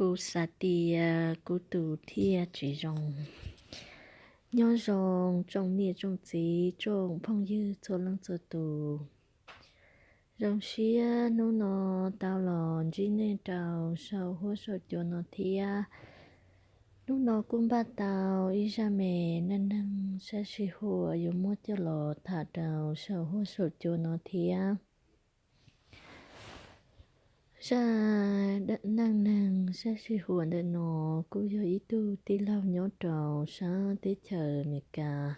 Kuv xav tias kuv tus thiaj tsis zoo. Nyob zoo tsoom niam tsoom txiv tsoom phooj ywg txhua leej txhua tus. Zoo siab hnub no tau los ntsib nej rau saum huab saum cua no thiab. Hnub no kuj npaj tau ib zaj me neej neeg sab sij huam yuav muab coj los tham rau saum huab saum cua no thiab. Zaj neej neeg sab sij huam ntawm no kuj yog ib tug tij laug nyob rau sab teb chaws Amelikas.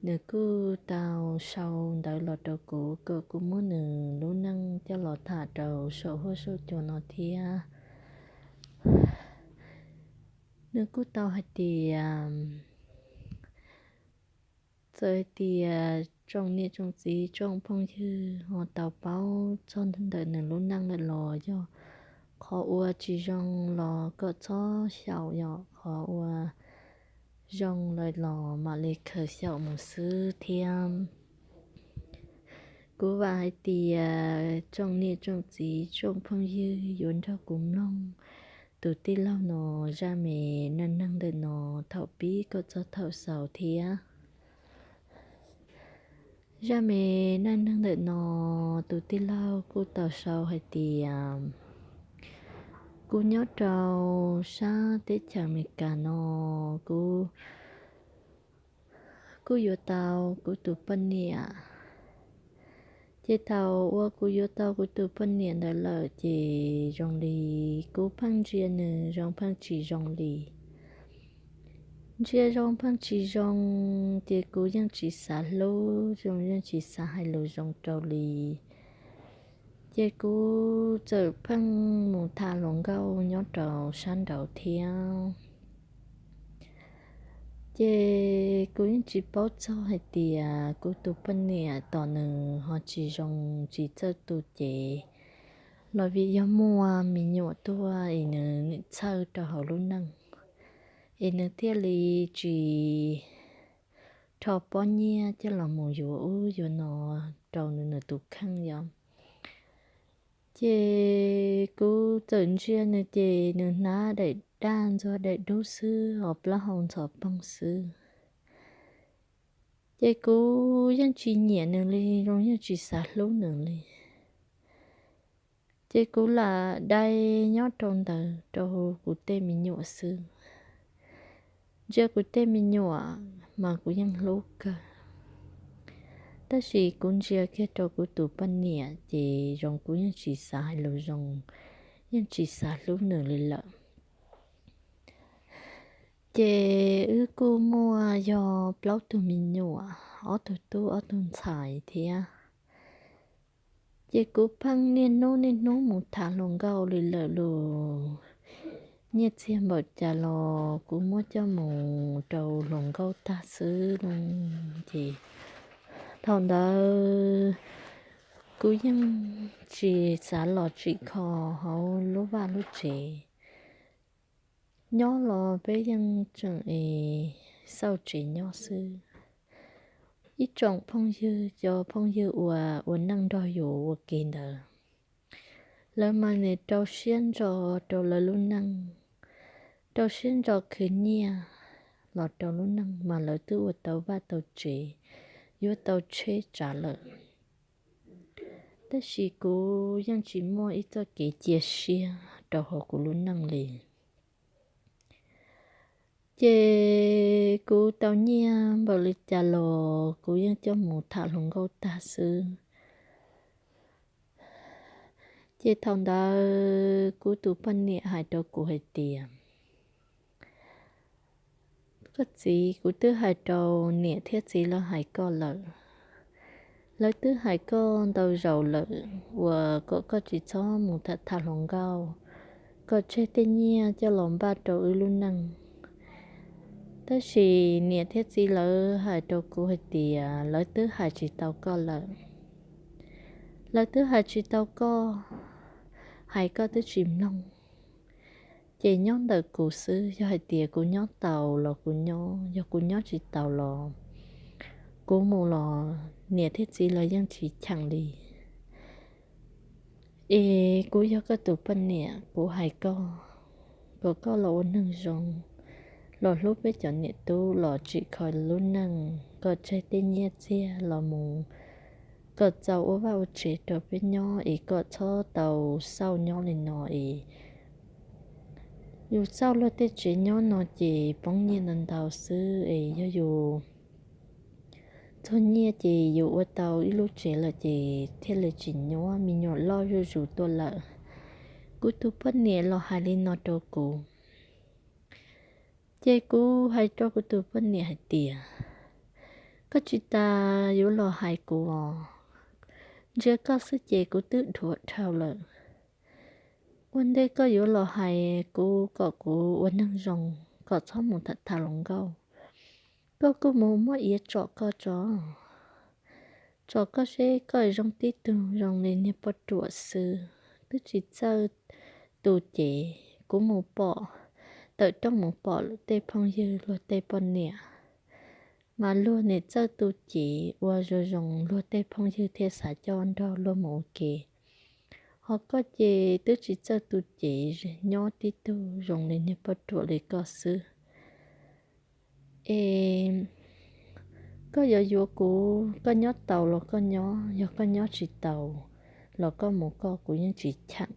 Nws kuj tau sau ntawv los rau kuv kom kuv muab nws lub neej coj los tham rau saum huab saum cua no thiab. Nws kuj tau hais tias, txawm hais tias tsoom niam tsoom txiv tsoom phooj ywg ho tau paub txog ntawm nws lub neej lawm los yog qhov uas tsis zoo los kom txhob xyaum, yog qhov uas zoo lawm los mam li khaws xyaum mus xwb thiab. Kuv vam hais tias tsoom niam tsoom txiv tsoom phooj ywg yuav nrog kuv mloog tus tij laug no zaj me neej neeg ntawm no thaum pib kom txog thaum xaus thiab. Zaj me neej neeg ntawm no tus tij laug kuj tau sau hais tias, kuv nyob rau sab teb chaws Amelikas no, kuv kuj yuav tau kuv tus poj niam. Ces thaum uas kuv yuav tau kuv tus poj niam ntawd lawm ces zoo li kuv pheej ntsia nws zoo pheej tsis zoo li. Ntsia zoo pheej tsis zoo, ces kuv yeej tsis xav hlub, yeej tsis xav hais lus zoo rau li. Ces kuv txawm pheej mus tham hluas nkauj nyob rau sab nraud thiab. Ces kuv yeej tsis paub txog hais tias kuv tus poj niam tos nws ho tsis zoo tsis txawj tu cev los vim yog muaj me nyuam tuaj es nws txhawj rau hauv lub neej, es nws thiaj li tsis rho pob nyiaj coj los mus yuav ub yuav no rau nws, nws tus kheej yom. Ces kuv txawm ntsia nws ces nws hnav daim daj ntxuag daim dub xwb, hos plaub hau ntxhov poog xwb. Ces kuv yeej tsis nyiam nws li, zoo yeej tsis xav hlub nws li. Ces kuv lam dai nyob rau ntawd rau kuv tej me nyuam xwb. Ntsia kuv tej me nyuam mas kuv yeej hlub kawg, tab sis kuv ntsia kiag rau kuv tus poj niam ces zoo kuv yeej tsis xav hais lus zoo, yeej tsis xav hlub nws li lawm. Ces wb kuj muaj yog plaub tug me nyuam, ob tug tub ob tug ntxhais thiab. Ces kuv pheej niaj hnub niaj hnub mus tham hluas nkauj li lawm los, nyiaj txiag npaum cas los kuv muab coj mus rau hluas nkauj tag xwb. Ces thaum ntawd kuv yeej tsis xav los tsim kho hauv lub vaj lub tsev. Nyob los peb yeej tseem es xauj tsev nyob xwb. Ib tsoom phooj ywg, cov phooj ywg uas ua neej nrog yus ua ke ntawd, lawv mas nim rau siab ntso rau lawv lub neej, rau siab ntso khwv nyiaj los rau lub neej mas lawv twb ua tau vaj tau tsev, yuav tau tsheb tsav lawm. Tab sis kuv yeej tsis muaj ib txoj kev cia siab rau hauv kuv lub neej li. Ces kuv tau nyiaj npaum li cas los kuv yeej coj mus tham hluas nkauj tag xwb. Ces thaum ntawd kuv tus poj niam hais rau kuv hais tias, koj txiv, kuv twb hais rau niam thiab txiv lawv hais koj lawm. Lawv twb hais koj ntau zaus lawm uas kom koj tsis txhob mus tham tham hluas nkauj, kom tseg tej nyiaj coj los npaj rau wb lub neej. Tab sis niam thiab txiv lawv hais rau kuv hais tias lawv twb hais tsis tau koj lawm. Lawv twb hais tsis tau koj, hais koj twb tsis mloog. Ces nyob ntawm kuv xwb, yog hais tias kuv nyob tau los kuv nyob, yog kuv nyob tsis tau los kuv mus los niam thiab txiv lawv yeej tsis cheem li. Es kuv yog koj tus poj niam, kuv hais koj kom koj los ua neeg zoo, los hlub peb cov niam tub, los tsim kho lub neej, kom tseg tej nyiaj txiag los mus, kom txaus ua vaj ua tsev rau peb nyob, es kom txhob tau xauj nyob li no es yus xauj luag tej tsev nyob no ces poob nyiaj ntau ntau xwb, es yog yus txog nyiaj ces yus ua tau ib lub tsev lawm ces thiaj li tsis nyuab, me nyuam loj zuj zus tuaj lawm. Kuv tus poj niam los hais li no rau kuv. Ces kuv hais rau kuv tus poj niam hais tias, koj tsis tas yuav los hais kuv os. Ntsia koj xwb ces kuv twb dhuav dhau lawm. Ua ntej koj yuav los hais kuv kom kuv ua neeg zoo, kom txhob mus tham tham hluas nkauj. Koj kuj mus muab iav tsom koj tso, tsom koj seb koj zoo tib tug zoo li niag poj ruam xwb, twb tsis txawj tu cev. Kuv mus pom, tawm rooj mus pom luag tej phooj ywg, luag tej poj niam, mas luag niam txawj tu cev ua zoo zoo, luag tej phooj ywg thiaj xav coj nrog luag mus ua ke. Ho koj ces twb tsis txawj tu cev, nyob tib tug zoo li niag poj ruam li koj xwb. Es koj yuav yuav kuv, koj nyob tau los koj nyob, yog koj nyob tsis tau los koj mus koj, kuv yeej tsis cheem.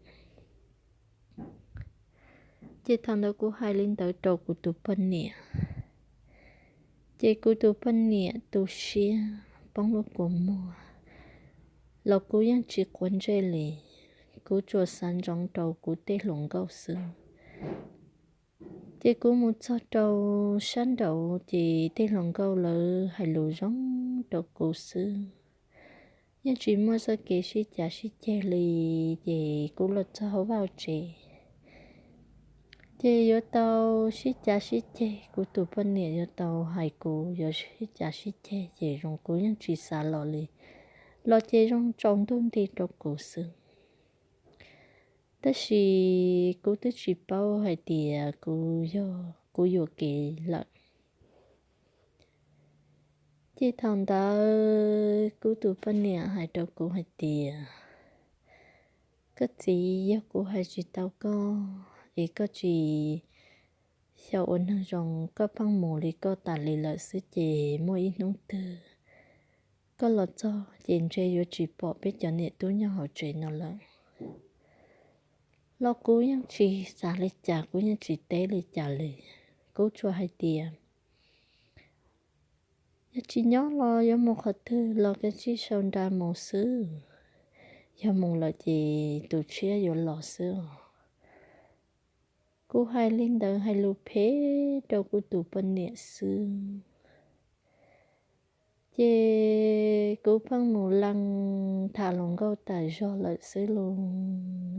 Ces thaum ntawd kuv hais li ntawd rau kuv tus poj niam, ces kuv tus poj niam tu siab poob lub kua muag, los kuv yeej tsis quav ntsej li. Kuv tsuas xav ntsoov rau kuv tej hluas nkauj xwb. Ces kuv mus txog rau sab nraud ces tej hluas nkauj lawv hais lus zoo rau kuv xwb, yeej tsis muaj txoj kev sib cav sib ceg li. Ces kuv los txog hauv vaj tsev, ces yuav tau sib cav sib ceg, kuv tus poj niam yuav tau hais kuv yuav sib cav sib ceg, ces zoo kuv yeej tsis xav los li, los ces zoo tsaus ntuj nti rau kuv xwb. Tab sis kuv twb tsis paub hais tias kuv yog, kuv yuam kev lawm. Ces thaum ntawd kuv tus poj niam hais rau kuv hais tias, koj txiv, yog kuv hais tsis tau koj, es koj tsis xyaum ua neeg zoo, koj pheej mus li koj tas li lawm xwb, ces muaj ib hnub twg koj los txog ces ntshe yuav tsis pom peb cov niam tub nyob hauv tsev no lawm. Los kuv yeej tsis xav li cas, kuv yeej tsis teb li cas li. Kuv tsuas hais tias, yog tsis nyob los yuav mus qhov twg los kav tsij sau nra mus xwb. Yog mus lawm ces tus tshiab yuav los xwb os. Kuv hais li ntawd hais lus phem rau kuv tus poj niam xwb. Ces kuv pheej mus lees tham hluas nkauj tas zog lawm xwb los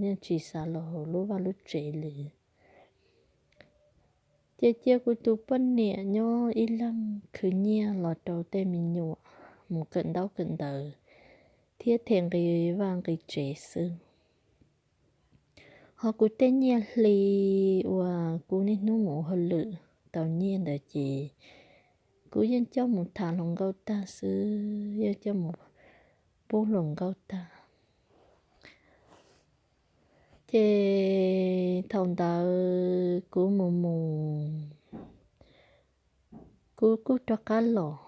yeej tsis xav los hauv lub vaj lub tsev li. Ces cia kuv tus poj niam nyob ib leeg khwv nyiaj los rau tej me nyuam, mus kawm ntaub kawm ntawv thiab them nqi vaj nqi tsev xwb. Ho kuv tej nyiaj hli uas kuv niaj hnub mus ua hauj lwm tau nyiaj ntawd ces kuv yeej coj mus tham hluas nkauj tag xwb, yeej coj mus pub hluas nkauj tag. Ces thaum ntawd kuv mus mus, kuv kuj rov qab los.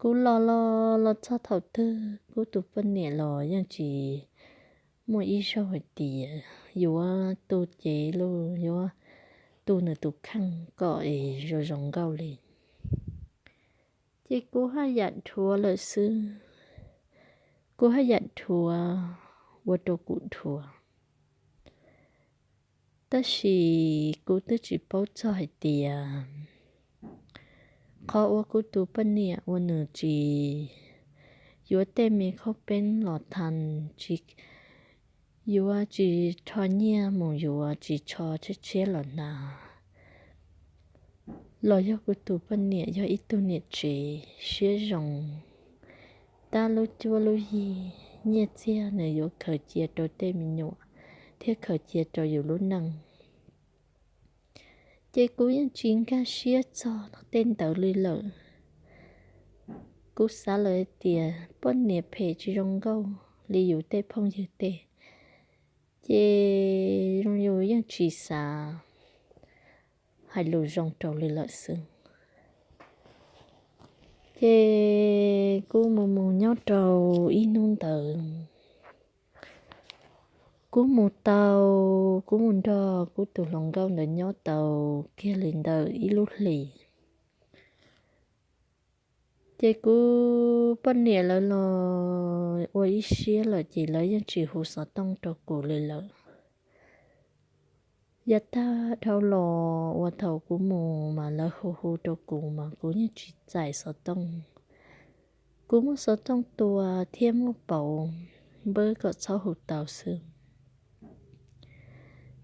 Kuv los los los txog thaum twg kuv tus poj niam los yeej tsis muaj ib zaug hais tias yuav tu cev los yuav tu nws tus kheej kom es zoo zoo nkauj li. Ces kuv haj yam dhuav lawm xwb, kuv haj yam dhuav ua rau kuv dhuav. Tab sis kuv twb tsis paub txog hais tias qhov uas kuv tus poj niam uas nws tsis yuav tej me khaub peeb los thas, tsis yuav, tsis rho nyiaj mus yuav, tsis rho tshiab tshiab los hnav, los yog kuv tus poj niam yog ib tug niam tsev siab zoo, tab lub cuab lub yig nyiaj txiag nws yuav khaws cia rau tej me nyuam thiab khaws cia rau yus lub neej. Ces kuv yeej tsis nkag siab txog tej ntawd li lawm. Kuv xav lawm hais tias poj niam phem tsis zoo nkauj, li yus tej phooj ywg tej, ces yus yeej tsis xav hais lus zoo rau li lawm xwb. Ces kuv mus mus nyob rau ib hnub ntawd, kuv mus tau, kuv mus nrog kuv tus hluas nkauj ntawd nyob tau kiag li ntawm ib lub hlis. Ces kuv poj niam lawv los ua ib siab lawm ces lawv yeej tsis hu xov tooj rau kuv li lawm. Yav tag dhau los uas thaum kuv mus mas lawv hu hu rau kuv mas kuv yeej tsis txais xov tooj. Kuv muab xov tooj tua thiab muab pauv npawb kom txhob hu tau xwb.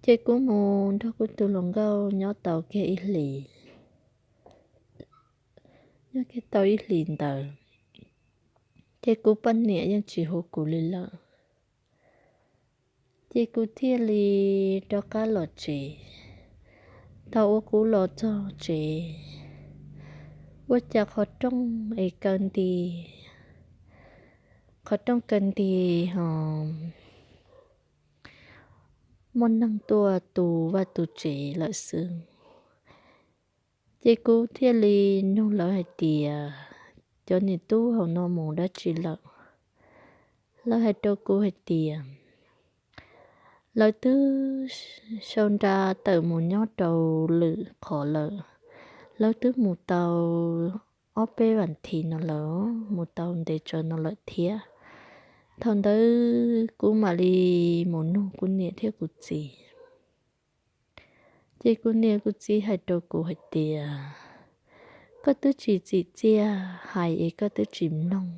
Ces kuv mus nrog kuv tus hluas nkauj nyob tau kiag ib hlis, nyob kiag tau ib hlis ntawd, ces kuv poj niam yeej tsis hu kuv li lawm. Ces kuv thiaj li rov qab los tsev. Thaum uas kuv los txog tsev, ua cas qhov rooj es kaw nti, qhov rooj kaw nti ho muaj neeg tuaj tu vaj tu tsev lawm xwb. Ces kuv thiaj li nug lawv hais tias, cov niam tub hauv no mus dab tsi lawm? Lawv hais rau kuv hais tias, lawv twb sau nra tawm mus nyob rau lwm qhov lawm. Lawv twb mus tau ob peb vas thiv no lawm, mus tau ntev tsawv no lawm thiab. Thaum ntawd kuv mam li mus nug kuv niam thiab kuv txiv. Ces kuv niam kuv txiv hais rau kuv hais tias, koj twb tsis txim txiaj hais es koj twb tsis mloog,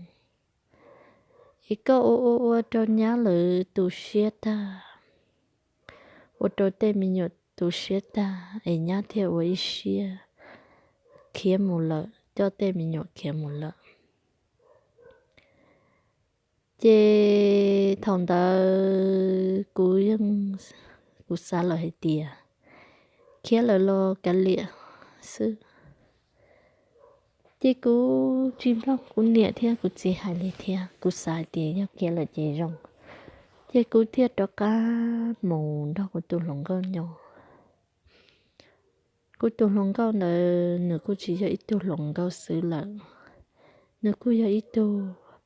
es koj ua ua ua rau nyab lawv tu siab tag, ua rau tej me nyuam tu siab tag es nyab thiaj ua ib siab khiav mus lawm, coj tej me nyuam khiav mus lawm. Ces thaum ntawd kuv yeej, kuv xav lawm hais tias khiav lawm los kav liam xwb. Ces kuv tsis mloog kuv niam thiab kuv txiv hais li thiab, kuv xav hais tias yog khiav lawm ces zoo. Ces kuv thiaj rov qab mus nrog kuv tus hluas nkauj nyob. Kuv tus hluas nkauj ntawd nws kuj tsis yog ib tug hluas nkauj xwb lawm, nws kuj yog ib tug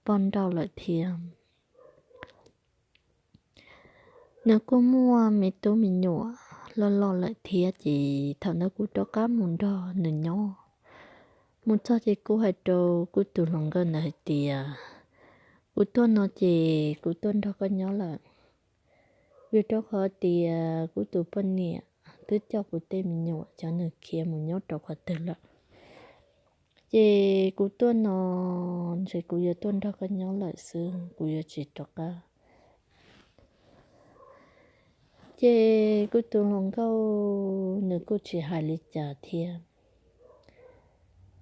poj nrauj lawm thiab. Nws kuj muaj me tub me nyuam loj loj lawm thiab, ces thaum ntawd kuv rov qab mus nrog nws nyob. Mus txog ces kuv hais rau kuv tus hluas nkauj ntawd hais tias, kuv tuaj no ces kuv tuaj nrog koj nyob lawm, vim rau qhov tias kuv tus poj niam twb coj kuv tej me nyuam cov nws khiav mus nyob rau qhov twg lawm. Ces kuv tuaj no ntshe kuv yuav tuaj nrog koj nyob lawm xwb, kuv yuav tsis rov qab. Ces kuv tus hluas nkauj nws kuj tsis hais li cas thiab.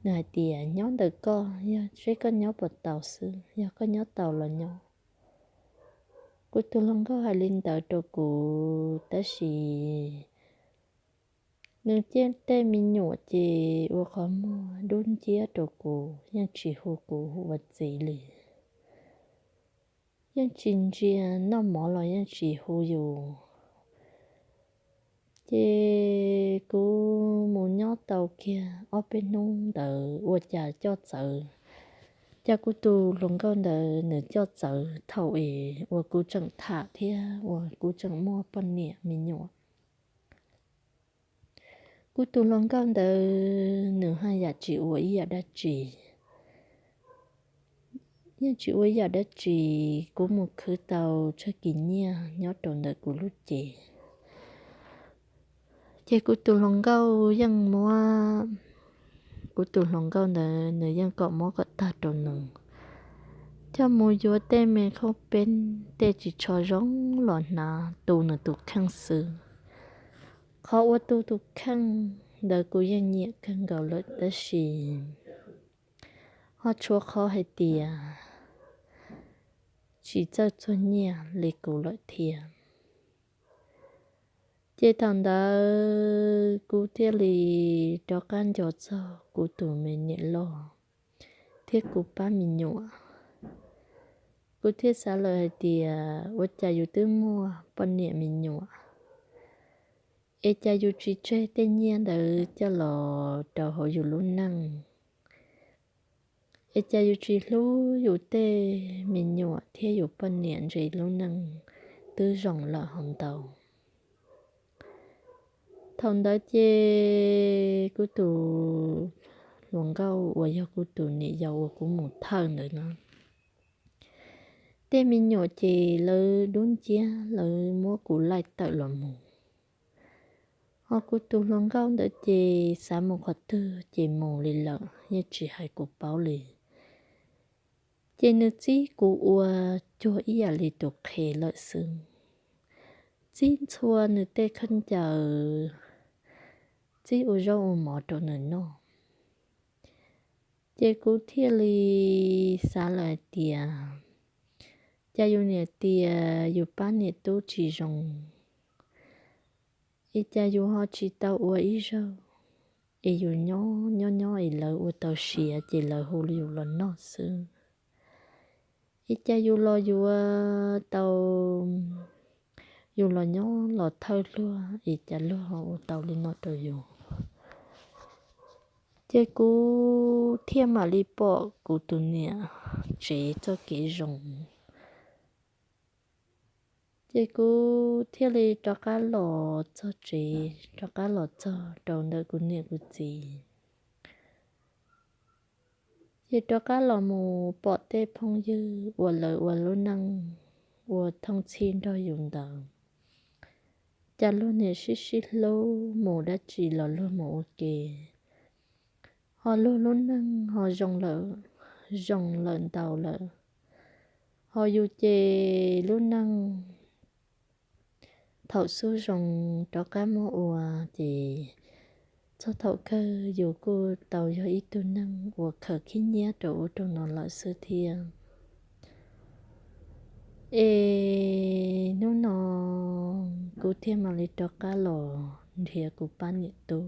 Nws hais tias, nyob ntawm koj, yog seb koj nyob puas tau xwb, yog koj nyob tau los nyob. Kuv tus hluas nkauj hais li ntawd rau kuv, tab sis nws tej me nyuam ces ua qhov muag dub nciab rau kuv, yeej tsis hu kuv ua txiv li. Yeej tsis ntsia, noj mov los yeej tsis hu yus. Ces kuv mus nyob tau kiag ob peb hnub ntawd ua cas coj txawv, cas kuv tus hluas nkauj ntawd nws coj txawv thaum es uas kuv tseem tham thiab uas kuv tseem muaj poj niam me nyuam. Kuv tus hluas nkauj ntawd nws haj yam tsis ua ib yam dab tsi, yeej tsis ua ib yam dab tsi. Kuv mus khwv tau tshaj kis nyiaj nyob rau ntawm kuv lub cev, ces kuv tus hluas nkauj yeej muab, kuv tus hluas nkauj ntawd nws yeej kom muab kom tag rau nws, coj mus yuav tej me khaub peeb tej tsis tshua zoo los hnav tu nws tus kheej xwb. Qhov uas tu tus kheej ntawd kuv yeej nyiam kawg nkaus lawm, tab sis ho tshuav qhov hais tias tsis txawj txuag nyiaj li kuv lawm thiab. Ces thaum ntawd kuv thiaj li rov qab nco txog kuv tus me niam loj thiab kuv pab me nyuam. Kuv thiaj xav lawm hais tias ua cas yus twb muaj poj niam me nyuam, es cas yus tsis tseg tej nyiaj ntawd coj los rau hauv yus lub neej, es cas yus tsis hlub yus tej me nyuam thiab yus poj niam ntshe lub neej twb zoo lawm hov ntau. Thaum ntawd ces kuv tus hluas nkauj uas yog kuv tus niam yau uas kuv mus thawj ntawd no, tej me nyuam ces lawv dub nciab, lawv muab kuv laij tawm los mus. Ho kuv tus hluas nkauj ntawd ces xav mus qhov twg ces mus li lawm, yeej tsis hais kuv paub li. Ces nws txib kuv ua cuag ib yam li tus qhev lawm xwb, txib ntxhua nws tej khaub ncaws, txib ua zaub ua mov rau nws noj. Ces kuv thiaj li xav lawm hais tias, cas yus niam tias yus pab niam tub tsis zoo, es cas yus ho tsis tau ua ib zaug, es yus nyob nyob nyob es lawv ua tau siav ces lawv hu yus los noj xwb. Es cas yus los yuav tau, yus los nyob los thawj luag es cas luag ho ua tau li no rau yus. Ces kuv thiaj mam li pom kuv tus niam tsev txoj kev zoo. Ces kuv thiaj li rov qab los txog tsev, rov qab los txog rau ntawm kuv niam kuv txiv. Ces rov qab los mus pom tej phooj ywg uas lawv ua lub neej ua thooj txhij nrog yus ntawd, cas luag niam sib sib hlub mus dab tsi los luag mus ua ke, ho luag lub neej ho zoo lawm, zoo lawm ntau lawm. Ho yus ces lub neej thaum xub zoo rov qab muab ua, ces txog thaum kawg yus kuj tau yog ib tug neeg uas khaws khib nyiab rau ub rau no lawm xwb thiab. Es hnub no kuv thiaj mam li rov qab los nrhiav kuv pab niam tub.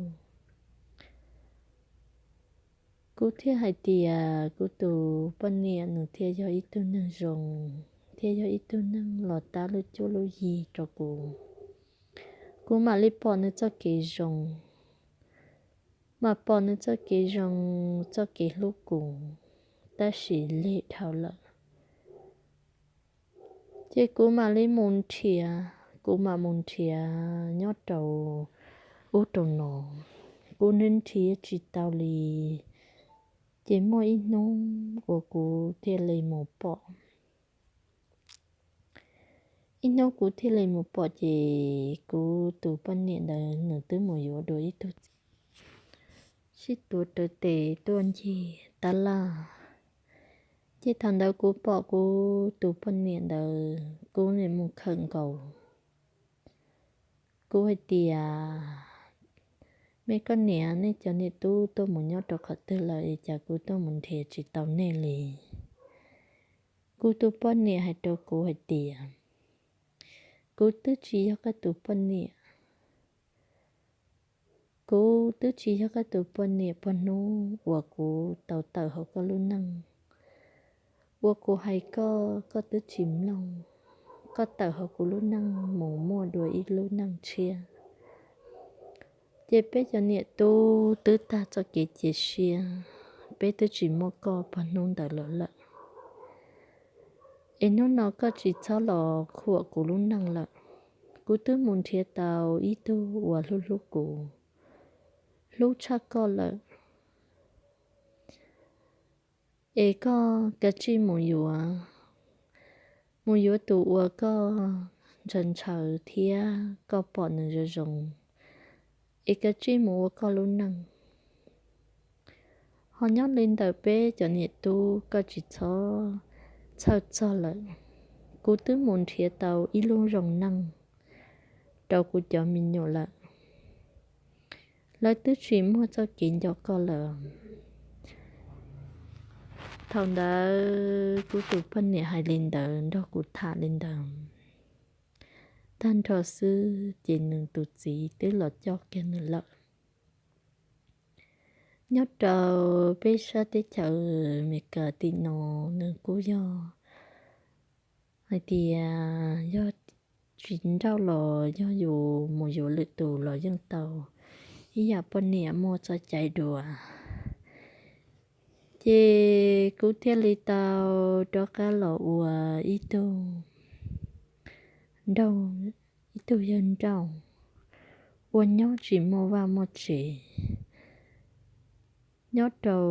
Kuv thiaj hais tias kuv tus poj niam nws thiaj yog ib tug neeg zoo, thiaj yog ib tug neeg los tab lub cuab lub yig rau kuv. Kuv mam li pom nws txoj kev zoo, mam pom nws txoj kev zoo, txoj kev hlub kuv, tab sis lig dhau lawm. Ces kuv mam li mus nrhiav, kuv mam mus nrhiav nyob rau ub rau no, kuv nrhiav nrhiav tsis tau li. Ces muaj ib hnub uas kuv thiaj li mus pom, ib hnub kuv thiaj li mus pom ces kuv tus poj niam ntawd nws twb mus yuav dua ib tug txiv, sib tuav rawv tes tuaj ncig tab laj. Ces thaum ntawd kuv pom kuv tus poj niam ntawd, kuv nim mus khawm nkaus. Kuv hais tias, me koj niam, nej cov niam tub tuaj mus nyob rau qhov twg lawm es cas kuv tuaj mus nrhiav tsis tau nej li? Kuv tus poj niam hais rau kuv hais tias, kuv twb tsis yog koj tus poj niam. Kuv twb tsis yog koj tus poj niam pog hnub uas kuv tau tawm hauv koj lub neej, uas kuv hais koj, koj twb tsis mloog, koj tawm hauv kuv lub neej mus muaj dua ib lub neej tshiab. Ces peb cov niam tub twb tag txoj kev cia siab, peb twb tsis muaj koj pog hnub ntawd los lawm. Es hnub no koj tsis txhob los khuam kuv lub neej lawm. Kuv twb mus nrhiav tau ib tug uas hlub hlub kuv, hlub tshaj koj lawm. Es koj kav tsij mus yuav, mus yuav tus uas koj ntshaw ntshaw thiab koj pom nws zoo zoo, es kav tsij mus ua koj lub neej. Ho nyob li ntawm peb cov niam tub koj tsis txhob txhawj txog lawm. Kuv twb mus nrhiav tau ib lub zoo neej rau kuv cov me nyuam lawm. Lawv twb tsis muaj txoj kev nco koj lawm. Thaum ntawd kuv tus poj niam hais li ntawd nrog kuv tham li ntawd tag nrho xwb ces nws tus txiv twb los coj kiag nws lawm. Nyob rau peb sab teb chaws Amelikas tim no, nws kuj yog hais tias yog tsis nrauj los yog yus mus yuav lwm tus los yeej tau, ib yam poj niam muaj txoj cai dua. Ces kuv thiaj li tau rov qab los ua ib tug nrauj, ib tug yawg nrauj, ua nyob tsis muaj vaj muaj tsev, nyob rau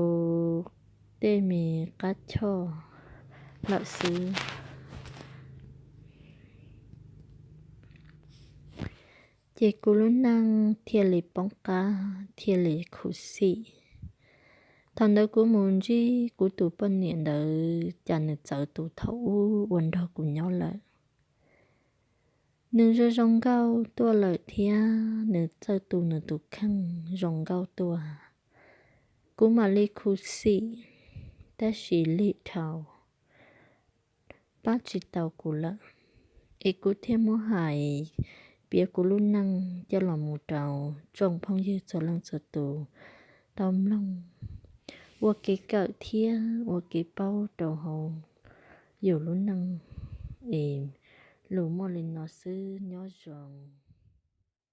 tej me qab choj lawm xwb. Ces kuv lub neej thiaj li poob qab thiaj li khuv xim. Thaum ntawd kuv mus ntsib kuv tus poj niam ntawd cas nws txawv tus thaum ub uas nrog kuv nyob lawm. Nws zoo zoo nkauj tuaj lawm thiab nws txawj tu nws tus kheej zoo nkauj tuaj. Kuv mam li khuv xim, tab sis lig dhau, pab tsis tau kuv lawm. Es kuv thiaj muab hais piav kuv lub neej coj los mus rau tsoom phooj ywg txhua leej txhua tus tau mloog, ua kev kawm thiab ua kev paub rau hauv yus lub neej. Es lus muaj li no xwb, nyob zoo.